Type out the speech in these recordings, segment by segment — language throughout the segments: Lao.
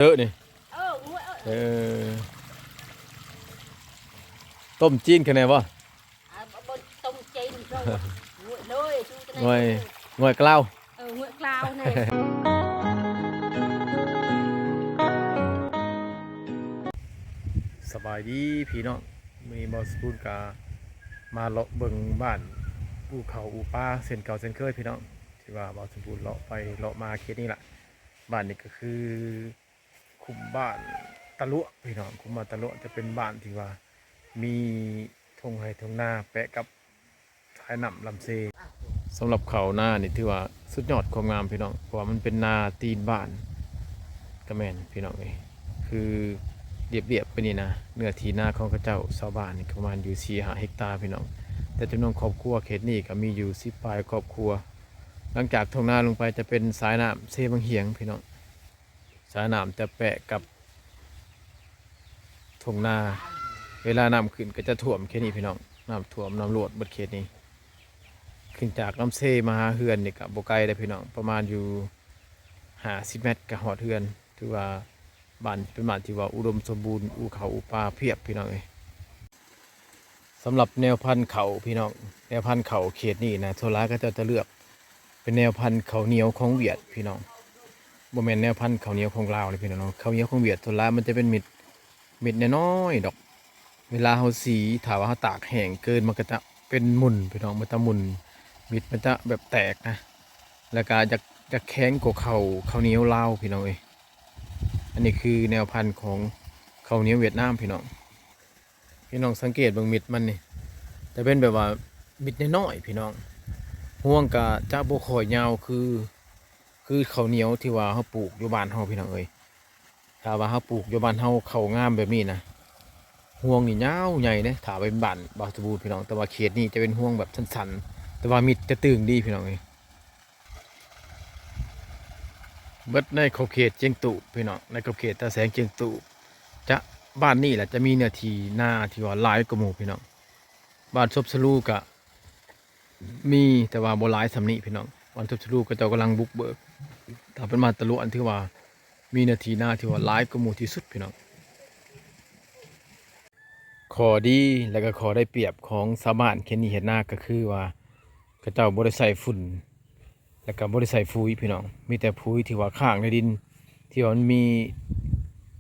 ເອີນີ້ ເອີ ເອີ ຕົ້ມຈີນຄືແນ່ບໍ່? ອ່າ ບໍ່ ບໍ່ຕົ້ມຈີນ ເອີ ເລີຍ ງ່ວຍ ງ່ວຍກະລາວ ເອີ ງ່ວຍກະລາວແນ່. ສະບາຍດີພີ່ນ້ອງ, ມື້ນີ້ບ່າວສະບູນກະມາເລາະເບິ່ງບ້ານອູ່ເຂົ້າອູ່ປາເຊັ່ນເກົ່າເຊັ່ນເຄີຍພີ່ນ້ອງ, ທີ່ວ່າບ່າວສະບູນເລາະໄປເລາະມາເຂດນີ້ລະ. ບ້ານນີ້ກໍຄື ຄຸ້ມບ້ານຕະຫຼວະພີ່ນ້ອງ, ຄຸ້ມບ້ານຕະຫຼວະຈະເປັນບ້ານທີ່ວ່າມີທົ່ງໄຮ່ທົ່ງນາແປະກັບສາຍນ້ຳລຳເຊ. ສຳລັບເຂົ້ານານີ້ຖືວ່າສຸດຍອດຄວາມງາມພີ່ນ້ອງ, ເພາະວ່າມັນເປັນນາຕີນບ້ານກໍແມ່ນພີ່ນ້ອງເອີຍ, ຄືລຽບໆໄປນີ້ນະ, ເນື້ອທີ່ນາຂອງເຂົາເຈົ້າຊາວບ້ານນີ້ກໍປະມານຢູ່ສີ່ຫ້າເຮັກຕາພີ່ນ້ອງ, ແຕ່ຈຳນວນຄອບຄົວເຂດນີ້ກໍມີຢູ່ສິບປາຍຄອບຄົວ. ຫຼັງຈາກທົ່ງນາລົງໄປຈະເປັນສາຍນ້ຳເຊວັງຫຽງພີ່ນ້ອງ. ສາຍນ້ຳຈະແປະກັບທົ່ງນາ, ເວລານ້ຳຂຶ້ນກໍຈະຖ້ວມເຂດນີ້ພີ່ນ້ອງ, ນ້ຳຖ້ວມ ນ້ຳຫຼວດເບິດເຂດນີ້. ຂຶ້ນຈາກລຳເຊມາຫາເຮືອນນີ້ກໍບໍ່ໄກເດ້ພີ່ນ້ອງ, ປະມານຢູ່ຫ້າສິບແມັດກໍຮອດເຮືອນ. ຖືວ່າບ້ານເປັນບ້ານທີ່ວ່າອຸດົມສົມບູນ, ອູ່ເຂົ້າອູ່ປາພຽບພີ່ນ້ອງເອີຍ. ສຳລັບແນວພັນເຂົ້າພີ່ນ້ອງ, ແນວພັນເຂົ້າເຂດນີ້ນະ ສ່ວນຫຼາຍເຂົາເຈົ້າຈະເລືອກເປັນແນວພັນເຂົ້າໜຽວຂອງຫວຽດພີ່ນ້ອງ, ບໍ່ແມ່ນແນວພັນເຂົ້າໜຽວຂອງລາວເດ້ພີ່ນ້ອງ. ເຂົ້າໜຽວຂອງຫວຽດສ່ວນຫຼາຍມັນຈະເປັນເມັດ ເມັດນ້ອຍໆດອກ, ເວລາເຮົາສີ ຖ້າວ່າເຮົາຕາກແຫ້ງເກີນ ມັນກໍຈະເປັນໝຸ່ນພີ່ນ້ອງ, ມັນຈະໝຸ່ນ, ເມັດມັນຈະແບບແຕກນະ, ແລ້ວກໍຈະ ຈະແຂງກວ່າເຂົ້າ ເຂົ້າໜຽວລາວພີ່ນ້ອງເອີຍ. ອັນນີ້ຄືແນວພັນຂອງເຂົ້າໜຽວຫວຽດນາມພີ່ນ້ອງ. ພີ່ນ້ອງສັງເກດເບິ່ງເມັດມັນນີ້ ຈະເປັນແບບວ່າເມັດນ້ອຍໆພີ່ນ້ອງ, ຮວງກະຈະບໍ່ຄ່ອຍຍາວຄື ຄືເຂົ້າໜຽວທີ່ວ່າເຮົາປູກຢູ່ບ້ານເຮົາພີ່ນ້ອງເອີຍ. ຖ້າວ່າເຮົາປູກຢູ່ບ້ານເຮົາເຂົ້າງາມແບບນີ້ນະ ຮວງນີ້ຍາວໃຫຍ່ເດ້, ຖ້າເປັນບ້ານບ່າວສະບູນພີ່ນ້ອງ, ແຕ່ວ່າເຂດນີ້ຈະເປັນຮວງແບບສັ້ນໆ ແຕ່ວ່າເມັດຈະຕຶງດີພີ່ນ້ອງເອີຍ. ເບິດໃນຂອບເຂດຈຽງຕູບພີ່ນ້ອງ, ໃນຂອບເຂດຕາແສງຈຽງຕູບ ຈະ ບ້ານນີ້ແຫຼະຈະມີເນື້ອທີ່ນາທີ່ວ່າຫຼາຍກວ່າໝູ່ພີ່ນ້ອງ. ບ້ານສົບສະລູກະມີ ແຕ່ວ່າບໍ່ຫຼາຍສ່ຳນີ້ພີ່ນ້ອງ, ບ້ານສົບສະລູເຂົາເຈົ້າກຳລັງບຸກເບີກ. ຖ້າເປັນບ້ານຕະຫຼວະ ອັນຖືວ່າມີເນື້ອທີ່ນາທີ່ວ່າຫຼາຍກວ່າໝູ່ທີ່ສຸດພີ່ນ້ອງ. ຂໍ້ດີ ແລະ ກໍຂໍ້ໄດ້ປຽບຂອງຊາວບ້ານເຂດນີ້ເຮັດນາ ກໍຄືວ່າເຂົາເຈົ້າບໍ່ໄດ້ໃສ່ຝຸ່ນ ແລ້ວກໍບໍ່ໄດ້ໃສ່ຝຸ່ນພີ່ນ້ອງ, ມີແຕ່ຝຸ່ນທີ່ວ່າຄ້າງໃນດິນ ທີ່ວ່າມັນມີ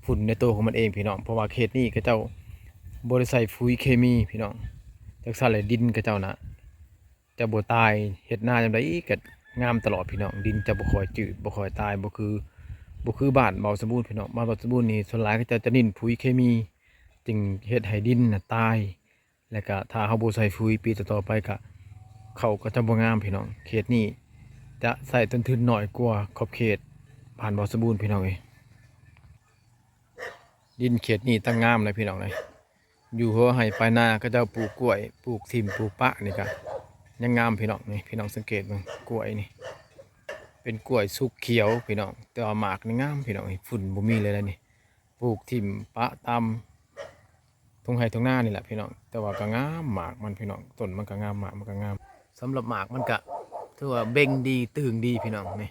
ຝຸ່ນໃນໂຕຂອງມັນເອງພີ່ນ້ອງ. ເພາະວ່າເຂດນີ້ເຂົາເຈົ້າບໍ່ໄດ້ໃສ່ຝຸ່ນເຄມີພີ່ນ້ອງ, ຈັ່ງຊັ້ນແຫຼະດິນເຂົາເຈົ້ານະຈະບໍ່ຕາຍ, ເຮັດນາຍາມໃດກໍງາມຕະຫຼອດພີ່ນ້ອງ. ດິນຈະບໍ່ຄ່ອຍຈືດ ບໍ່ຄ່ອຍຕາຍ, ບໍ່ຄື ບໍ່ຄືບ້ານບ່າວສະບູນພີ່ນ້ອງ. ບ້ານບ່າວສະບູນນີ້ສ່ວນຫຼາຍເຂົາເຈົ້າຈະເນັ້ນຝຸ່ນເຄມີ ຈຶ່ງເຮັດໃຫ້ດິນນະຕາຍ. ແລ້ວກະຖ້າເຮົາບໍ່ໃສ່ຝຸ່ນ ປີຕໍ່ໆໄປກະເຂົ້າກໍຈະບໍ່ງາມພີ່ນ້ອງ. ເຂດນີ້ຈະໃຊ້ຕົ້ນທຶນໜ້ອຍກວ່າຂອບເຂດບ້ານບ່າວສະບູນພີ່ນ້ອງເອີຍ. ດິນເຂດນີ້ຕັ້ງງາມເລີຍພີ່ນ້ອງເອີຍ, ຢູ່ຫົວໄຮ່ປາຍນາເຂົາເຈົ້າປູກກ້ວຍ ປູກຖິ້ມ ປູກປະນີ້ກະຍັງງາມພີ່ນ້ອງ. ນີ້ພີ່ນ້ອງສັງເກດເບິ່ງ ກ້ວຍນີ້ເປັນກ້ວຍສຸກຂຽວພີ່ນ້ອງ, ແຕ່ວ່າໝາກນີ້ງາມພີ່ນ້ອງ, ຝຸ່ນບໍ່ມີເລີຍນະນີ້. ປູກຖິ້ມປະຕາມທົ່ງໄຮ່ທົ່ງນານີ້ແຫຼະພີ່ນ້ອງ, ແຕ່ວ່າກໍງາມໝາກມັນພີ່ນ້ອງ, ຕົ້ນມັນກໍງາມ ໝາກມັນກໍງາມ. ສຳລັບໝາກມັນກະຖືວ່າເບັ່ງດີ ຕຶງດີພີ່ນ້ອງ. ນີ້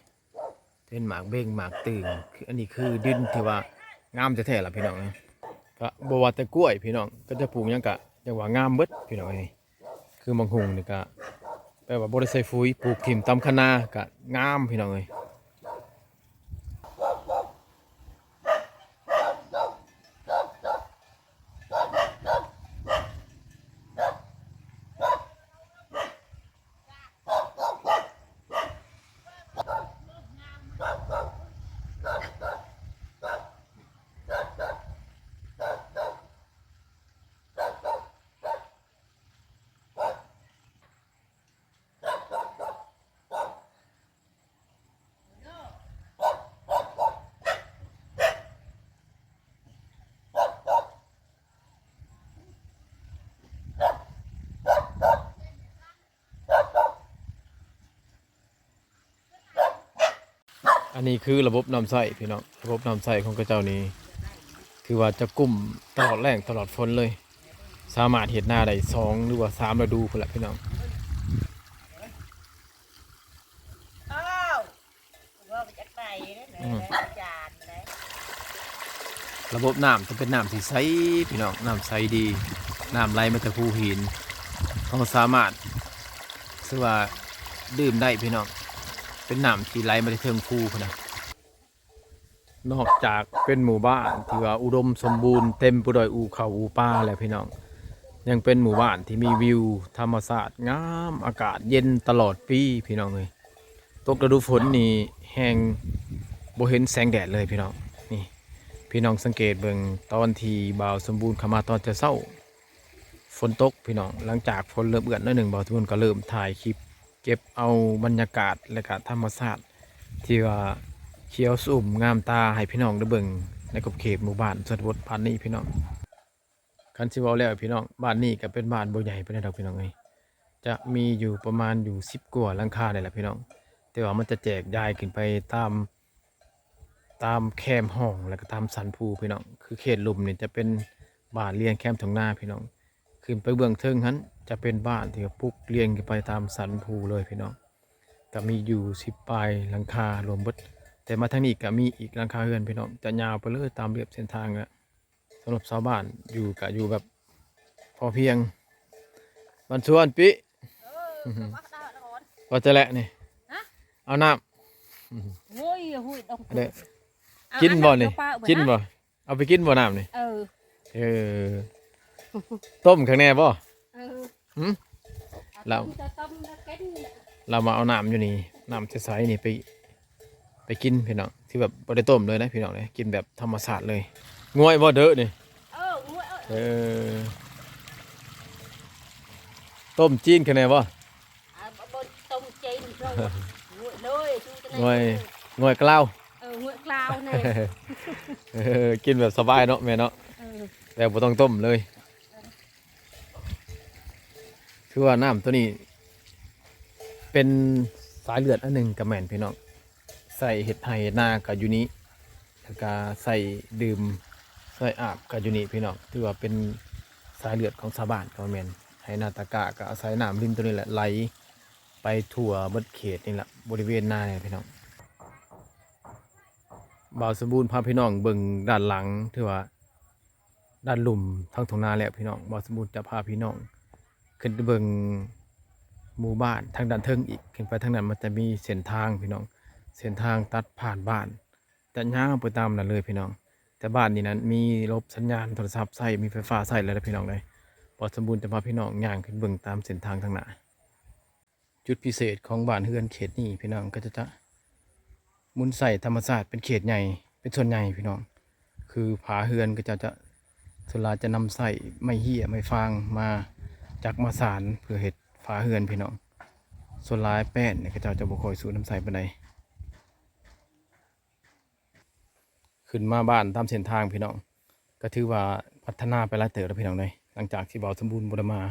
ເປັນໝາກເບັ່ງ ໝາກຕຶງ. ອັນນີ້ຄືດິນທີ່ວ່າງາມແທ້ໆລະພີ່ນ້ອງ. ກະບໍ່ວ່າແຕ່ກ້ວຍພີ່ນ້ອງ, ກໍຈະປູກຫຍັງກະຈັ່ງວ່າງາມເບິດພີ່ນ້ອງເອີຍ. ຄືໝາກຫຸ່ງນີ້ກະແປວ່າບໍ່ໄດ້ໃສ່ຝຸ່ນ, ປູກຖິ້ມຕາມຄັນນາກະງາມພີ່ນ້ອງເອີຍ. ອັນນີ້ຄືລະບົບນ້ຳໃຊ້ພີ່ນ້ອງ, ລະບົບນ້ຳໃຊ້ຂອງເຂົາເຈົ້ານີ້ ຄືວ່າຈະກຸ້ມຕະຫຼອດແລ້ງຕະຫຼອດຝົນເລີຍ, ສາມາດເຮັດນາໄດ້ສອງ ຫຼືວ່າສາມລະດູພຸ້ນລະພີ່ນ້ອງ. ເອີ ບໍ່ໄປຈັກໄປເດ້ ອືມ ແມ່ນອາຈານເດ້. ລະບົບນ້ຳຈະເປັນນ້ຳທີ່ໃສພີ່ນ້ອງ, ນ້ຳໃສດີ, ນ້ຳໄຫຼມາຈາກພູຫີນ. ເຮົາສາມາດ ຖືວ່າດື່ມໄດ້ພີ່ນ້ອງ, ເປັນນ້ຳທີ່ໄຫຼມາແຕ່ເທິງພູພຸ້ນນະ. ນອກຈາກເປັນໝູ່ບ້ານທີ່ວ່າອຸດົມສົມບູນເຕັມໄປດ້ວຍອູ່ເຂົ້າອູ່ປາແລ້ວພີ່ນ້ອງ, ຍັງເປັນໝູ່ບ້ານທີ່ມີວິວທຳມະຊາດງາມ, ອາກາດເຢັນຕະຫຼອດປີພີ່ນ້ອງເອີຍ. ຕົກລະດູຝົນນີ້ແຮ່ງບໍ່ເຫັນແສງແດດເລີຍພີ່ນ້ອງ. ນີ້ ພີ່ນ້ອງສັງເກດເບິ່ງຕອນທີ່ບ່າວສົມບູນເຂົ້າມາຕອນເຊົ້າໆ ຝົນຕົກພີ່ນ້ອງ. ຫຼັງຈາກຝົນເລີ່ມເອື້ອນໜ້ອຍໜຶ່ງ ບ່າວສົມບູນກໍເລີ່ມຖ່າຍຄລິບເກັບເອົາບັນຍາກາດ ແລະ ກະທຳມະຊາດທີ່ວ່າຂຽວຊະອຸ່ມງາມຕາໃຫ້ພີ່ນ້ອງໄດ້ເບິ່ງໃນຂອບເຂດໝູ່ບ້ານຊົນນະບົດບ້ານນີ້ພີ່ນ້ອງ. ຄັນຊິເວົ້າແລ້ວພີ່ນ້ອງ, ບ້ານນີ້ກໍເປັນບ້ານບໍ່ໃຫຍ່ປານໃດດອກພີ່ນ້ອງເອີຍ, ຈະມີຢູ່ປະມານຢູ່ສິບກວ່າຫຼັງຄານີ້ແຫຼະພີ່ນ້ອງ, ແຕ່ວ່າມັນຈະແຈກຢາຍຂຶ້ນໄປຕາມ ຕາມແຄມຫ້ອງ ແລ້ວກໍຕາມສັນພູພີ່ນ້ອງ. ຄືເຂດລຸ່ມນີ້ຈະເປັນບ້ານລຽງແຄມທົ່ງນາພີ່ນ້ອງ, ຂຶ້ນໄປເບື້ອງເທິງຫັ້ນຈະເປັນບ້ານທີ່ວ່າປຸກລຽງຂຶ້ນໄປຕາມສັນພູເລີຍພີ່ນ້ອງ. ກໍມີຢູ່ສິບປາຍຫຼັງຄາລວມເບິດ, ແຕ່ມາທາງນີ້ກໍມີອີກຫຼັງຄາເຮືອນພີ່ນ້ອງ, ຈະຍາວໄປເລີຍຕາມລຽບເສັ້ນທາງແຫຼະ. ສຳລັບຊາວບ້ານຢູ່ກະຢູ່ແບບພໍພຽງ. ບ້ານສວນປິ ເອີ ວ່າຈະແລະນີ້ ຮະ ເອົານ້ຳ ໂອ້ຍ ຫຸ້ຍ ດອກ ເດ້ ເອົາ ກິນບໍ່ນີ້ ອັນນັ້ນເອົາປະເບິດ ກິນບໍ່ ເອົາໄປກິນບໍ່ນ້ຳນີ້ ເອີ ເອີ ຕົ້ມຂ້າງແນ່ບໍ່ ເອີ ຫຶ ລາວ ລາວມາເອົານ້ຳຢູ່ນີ້ ນ້ຳໃສໆນີ້ໄປ ໄປກິນພີ່ນ້ອງ ທີ່ແບບບໍ່ໄດ້ຕົ້ມເລີຍນະພີ່ນ້ອງເອີຍ ກິນແບບທຳມະຊາດເລີຍ. ງ່ວຍບໍ່ເດີນີ້ ເອີ ງ່ວຍ ເອີ ເອີ ຕົ້ມຈີນຄືແນ່ບໍ່ ອ່າ ບໍ່ຕົ້ມຈີນ ງ່ວຍເລີຍ ງ່ວຍ ງ່ວຍກະລາວ ເອີ ງ່ວຍກະລາວແນ່ ເອີ ກິນແບບສະບາຍເນາະແມ່ເນາະ ເອີ ແບບບໍ່ຕ້ອງຕົ້ມເລີຍ. ຖືວ່ານ້ຳໂຕນີ້ເປັນສາຍເລືອດອັນໜຶ່ງກະແມ່ນພີ່ນ້ອງ ໃຊ້ເຮັດໄຮ່ເຮັດນາກະຢູ່ນີ້ ແລ້ວກະໃຊ້ດື່ມໃຊ້ອາບກະຢູ່ນີ້ພີ່ນ້ອງ ຖືວ່າເປັນສາຍເລືອດຂອງຊາວບ້ານກະວ່າແມ່ນ ໄຮ່ນາຕາກ້າກະອາໄສນ້ຳລິນໂຕນີ້ແຫຼະໄຫຼໄປທົ່ວເບິດເຂດນີ້ແຫຼະ ບໍລິເວນນານີ້ພີ່ນ້ອງ. ບ່າວສົມບູນພາພີ່ນ້ອງເບິ່ງດ້ານຫຼັງ ຖືວ່າ ດ້ານລຸ່ມທາງທົ່ງນາແລ້ວພີ່ນ້ອງ ບ່າວສົມບູນຈະພາພີ່ນ້ອງຂຶ້ນໄປເບິ່ງໝູ່ບ້ານທາງດ້ານເທິງອີກ ຂຶ້ນໄປທາງນັ້ນມັນຈະມີເສັ້ນທາງພີ່ນ້ອງ ເສັ້ນທາງຕັດຜ່ານບ້ານ ຈະຍາວໄປຕາມນັ້ນເລີຍພີ່ນ້ອງ ແຕ່ບ້ານນີ້ນັ້ນມີລະບົບສັນຍານໂທລະສັບໃຊ້ ມີໄຟຟ້າໃຊ້ແລ້ວເດີພີ່ນ້ອງເດີ ບ່າວສົມບູນຈະພາພີ່ນ້ອງຍ່າງຂຶ້ນເບິ່ງຕາມເສັ້ນທາງທາງໜ້າ. ຈຸດພິເສດຂອງບ້ານເຮືອນເຂດນີ້ພີ່ນ້ອງ ເຂົາເຈົ້າຈະໝູນໃຊ້ທຳມະຊາດເປັນເຂດໃຫຍ່ ເປັນສ່ວນໃຫຍ່ພີ່ນ້ອງ ຄືຝາເຮືອນເຂົາເຈົ້າຈະ ສ່ວນຫຼາຍຈະນຳໃຊ້ໄມ້ເຮ້ຍ ໄມ້ຟາງມາຈັກມາສານເພື່ອເຮັດຝາເຮືອນພີ່ນ້ອງ ສ່ວນຫຼາຍແປ້ນນີ້ເຂົາເຈົ້າຈະບໍ່ຄ່ອຍສູ້ນຳໃຊ້ປານໃດ. ຂຶ້ນມາບ້ານຕາມເສັ້ນທາງພີ່ນ້ອງ ກໍຖືວ່າພັດທະນາໄປຫຼາຍເຕີບແລ້ວພີ່ນ້ອງເອີຍ ຫຼັງຈາກທີ່ບ່າວສົມບູນບໍ່ໄດ້ມາ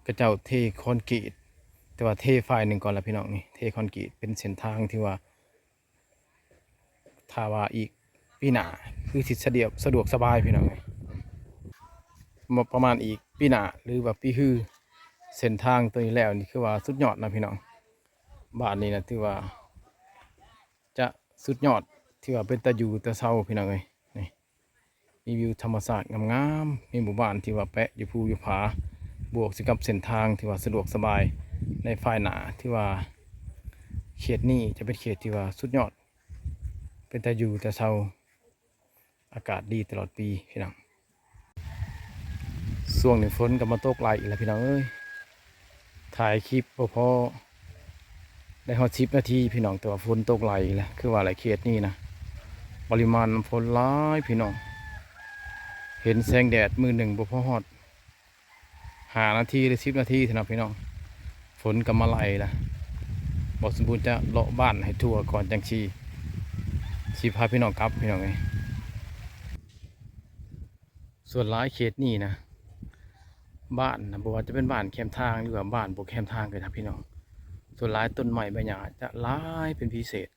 ເຂົາເຈົ້າເທຄອນກຣີດ ແຕ່ວ່າເທຝ່າຍໜຶ່ງກ່ອນລະພີ່ນ້ອງ ນີ້ເທຄອນກຣີດເປັນເສັ້ນທາງທີ່ວ່າ ຖ້າວ່າອີກປີໜ້າຄືຊິສະດວກ ສະດວກສະບາຍພີ່ນ້ອງເອີຍ ປະມານອີກປີໜ້າ ຫຼືວ່າປີຮື ເສັ້ນທາງໂຕນີ້ແລ້ວນີ້ຄືວ່າສຸດຍອດນະພີ່ນ້ອງ ບ້ານນີ້ນະຖືວ່າ ຈະສຸດຍອດ ຖືວ່າເປັນຕາຢູ່ຕາເຊົາພີ່ນ້ອງເອີຍ ນີ້ ມີວິວທຳມະຊາດງາມໆ ມີໝູ່ບ້ານທີ່ວ່າແປະຢູ່ພູຢູ່ຜາ ບວກໃສ່ກັບເສັ້ນທາງທີ່ວ່າສະດວກສະບາຍໃນພາຍໜ້າ ຖືວ່າເຂດນີ້ຈະເປັນເຂດທີ່ວ່າສຸດຍອດ ເປັນຕາຢູ່ຕາເຊົາ ອາກາດດີຕະຫຼອດປີພີ່ນ້ອງ. ຊ່ວງນີ້ຝົນກໍມາຕົກຫຼາຍອີກແລ້ວພີ່ນ້ອງເອີຍ ຖ່າຍຄລິບບໍ່ພໍໄດ້ຮອດສິບນາທີພີ່ນ້ອງ ແຕ່ວ່າຝົນຕົກຫຼາຍອີກແລ້ວ ຄືວ່າຫຼາຍເຂດນີ້ນະ ປະລິມານນ້ຳຝົນຫຼາຍພີ່ນ້ອງ ເຫັນແສງແດດມື້ໜຶ່ງບໍ່ພໍຮອດຫ້ານາທີ ຫຼື ສິບນາທີເທົ່ານັ້ນພີ່ນ້ອງ ຝົນກໍມາໄລ່ລະ ບ່າວສົມບູນຈະເລາະບ້ານໃຫ້ທົ່ວກ່ອນ ຈັ່ງຊິ ຊິພາພີ່ນ້ອງກັບພີ່ນ້ອງເອີຍ. ສ່ວນຫຼາຍເຂດນີ້ນະ ບ້ານນະ ບໍ່ວ່າຈະເປັນບ້ານແຄມທາງ ຫຼືວ່າບ້ານບໍ່ແຄມທາງກໍຕາມພີ່ນ້ອງ ສ່ວນຫຼາຍຕົ້ນໄມ້ໃບຫຍ້າຈະຫຼາຍເປັນພິເສດ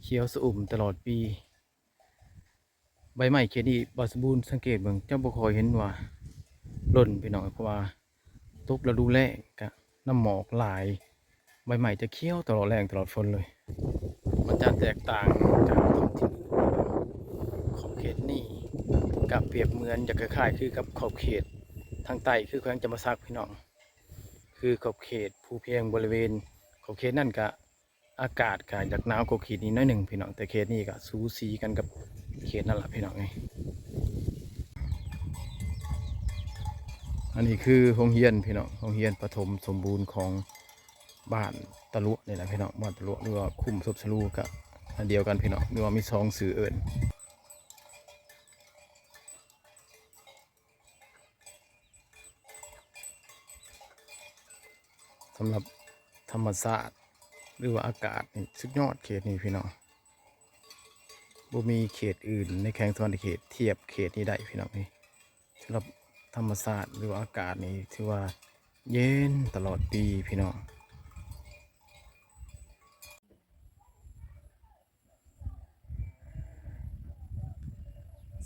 ຂຽວຊະອຸ່ມຕະຫຼອດປີ. ໃບໄມ້ເຂດນີ້ ບ່າວສົມບູນສັງເກດເບິ່ງ ຈະບໍ່ຄ່ອຍເຫັນວ່າຫຼົ່ນພີ່ນ້ອງ ເພາະວ່າຕົກລະດູແລ້ງ ກະນ້ຳໝອກຫຼາຍ ໃບໄມ້ຈະຂຽວຕະຫຼອດແລ້ງຕະຫຼອດຝົນເລີຍ ມັນຈະແຕກຕ່າງຈາກທ້ອງຖິ່ນອື່ນຂອງເຂດນີ້ ກະປຽບເໝືອນ ຈະຄ້າຍໆຄືກັບຂອບເຂດທາງໃຕ້ ຄືແຂວງຈຳປາສັກພີ່ນ້ອງ ຄືຂອບເຂດພູພຽງບໍລິເວນ ຂອບເຂດນັ້ນກະ ອາກາດກະຢາກໜາວກວ່າເຂດນີ້ໜ້ອຍໜຶ່ງພີ່ນ້ອງ ແຕ່ເຂດນີ້ກະສູສີກັນກັບເຂດນັ້ນລະພີ່ນ້ອງເອີຍ. ອັນນີ້ຄືໂຮງຮຽນພີ່ນ້ອງ ໂຮງຮຽນປະຖົມສົມບູນຂອງບ້ານຕະຫຼວະນີ້ແຫຼະພີ່ນ້ອງ ບ້ານຕະຫຼວະ ຫຼືວ່າຄຸ້ມສົບສະລູ ກະອັນດຽວກັນພີ່ນ້ອງ ຫຼືວ່າມີສອງຊື່ເອີ້ນ. ສຳລັບທຳມະຊາດ ຫຼືວ່າອາກາດນີ້ສຸດຍອດເຂດນີ້ພີ່ນ້ອງ ບໍ່ມີເຂດອື່ນໃນແຂວງສະຫວັນນະເຂດທຽບເຂດນີ້ໄດ້ພີ່ນ້ອງເອີຍ. ສຳລັບທຳມະຊາດ ຫຼືວ່າອາກາດນີ້ຖືວ່າເຢັນຕະຫຼອດປີພີ່ນ້ອງ.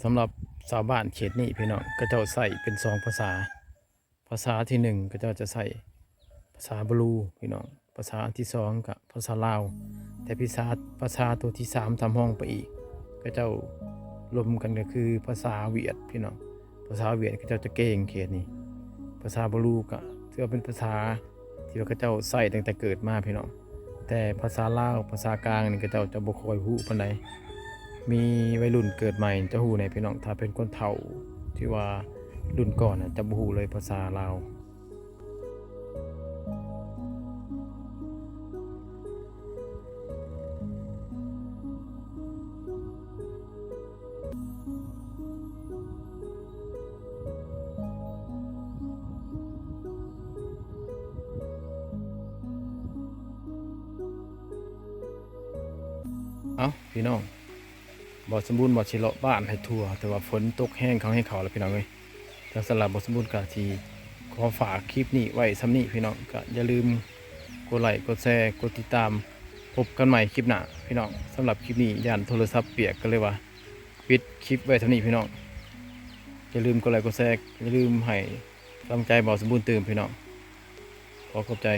ສຳລັບຊາວບ້ານເຂດນີ້ພີ່ນ້ອງ ເຂົາເຈົ້າໃຊ້ເປັນສອງພາສາ ພາສາທີໜຶ່ງ ເຂົາເຈົ້າຈະໃຊ້ພາສາບລູພີ່ນ້ອງ ພາສາທີສອງກະພາສາລາວ ແຕ່ພາສາ ພາສາໂຕທີສາມຕາມຮອງໄປອີກ ເຂົາເຈົ້າລົມກັນກະຄືພາສາຫວຽດພີ່ນ້ອງ ພາສາຫວຽດເຂົາເຈົ້າຈະເກັ່ງເຂດນີ້ ພາສາບລູກະຖືວ່າເປັນພາສາ ທີ່ວ່າເຂົາເຈົ້າໃຊ້ຕັ້ງແຕ່ເກີດມາພີ່ນ້ອງ ແຕ່ພາສາລາວ ພາສາກາງນີ້ເຂົາເຈົ້າຈະບໍ່ຄ່ອຍຮູ້ປານໃດ ມີໄວລຸ້ນເກີດໃໝ່ຈະຮູ້ແດ່ພີ່ນ້ອງ ຖ້າເປັນຄົນເຖົ້າທີ່ວ່າລຸ້ນກ່ອນນະ ຈະບໍ່ຮູ້ເລີຍພາສາລາວ. ເອົ້າ ພີ່ນ້ອງ ບ່າວສົມບູນວ່າຊິເລາະບ້ານໃຫ້ທົ່ວ ແຕ່ວ່າຝົນຕົກແຮງເຂົ້າ ແຮງເຂົ້າແລ້ວພີ່ນ້ອງເອີຍ. ຈັ່ງຊັ້ນລະ ບ່າວສົມບູນກະຊິຂໍຝາກຄລິບນີ້ໄວ້ສ່ຳນີ້ພີ່ນ້ອງ ກະຢ່າລືມກົດໄລ ກົດແຊ ກົດຕິດຕາມ ພົບກັນໃໝ່ຄລິບໜ້າພີ່ນ້ອງ. ສຳລັບຄລິບນີ້ຢ້ານໂທລະສັບປຽກ ກະເລີຍວ່າປິດຄລິບໄວ້ສ່ຳນີ້ພີ່ນ້ອງ. ຢ່າລືມກົດໄລ ກົດແຊ ຢ່າລືມໃຫ້ກຳລັງໃຈບ່າວສົມບູນຕື່ມພີ່ນ້ອງ. ຂໍຂອບໃຈ.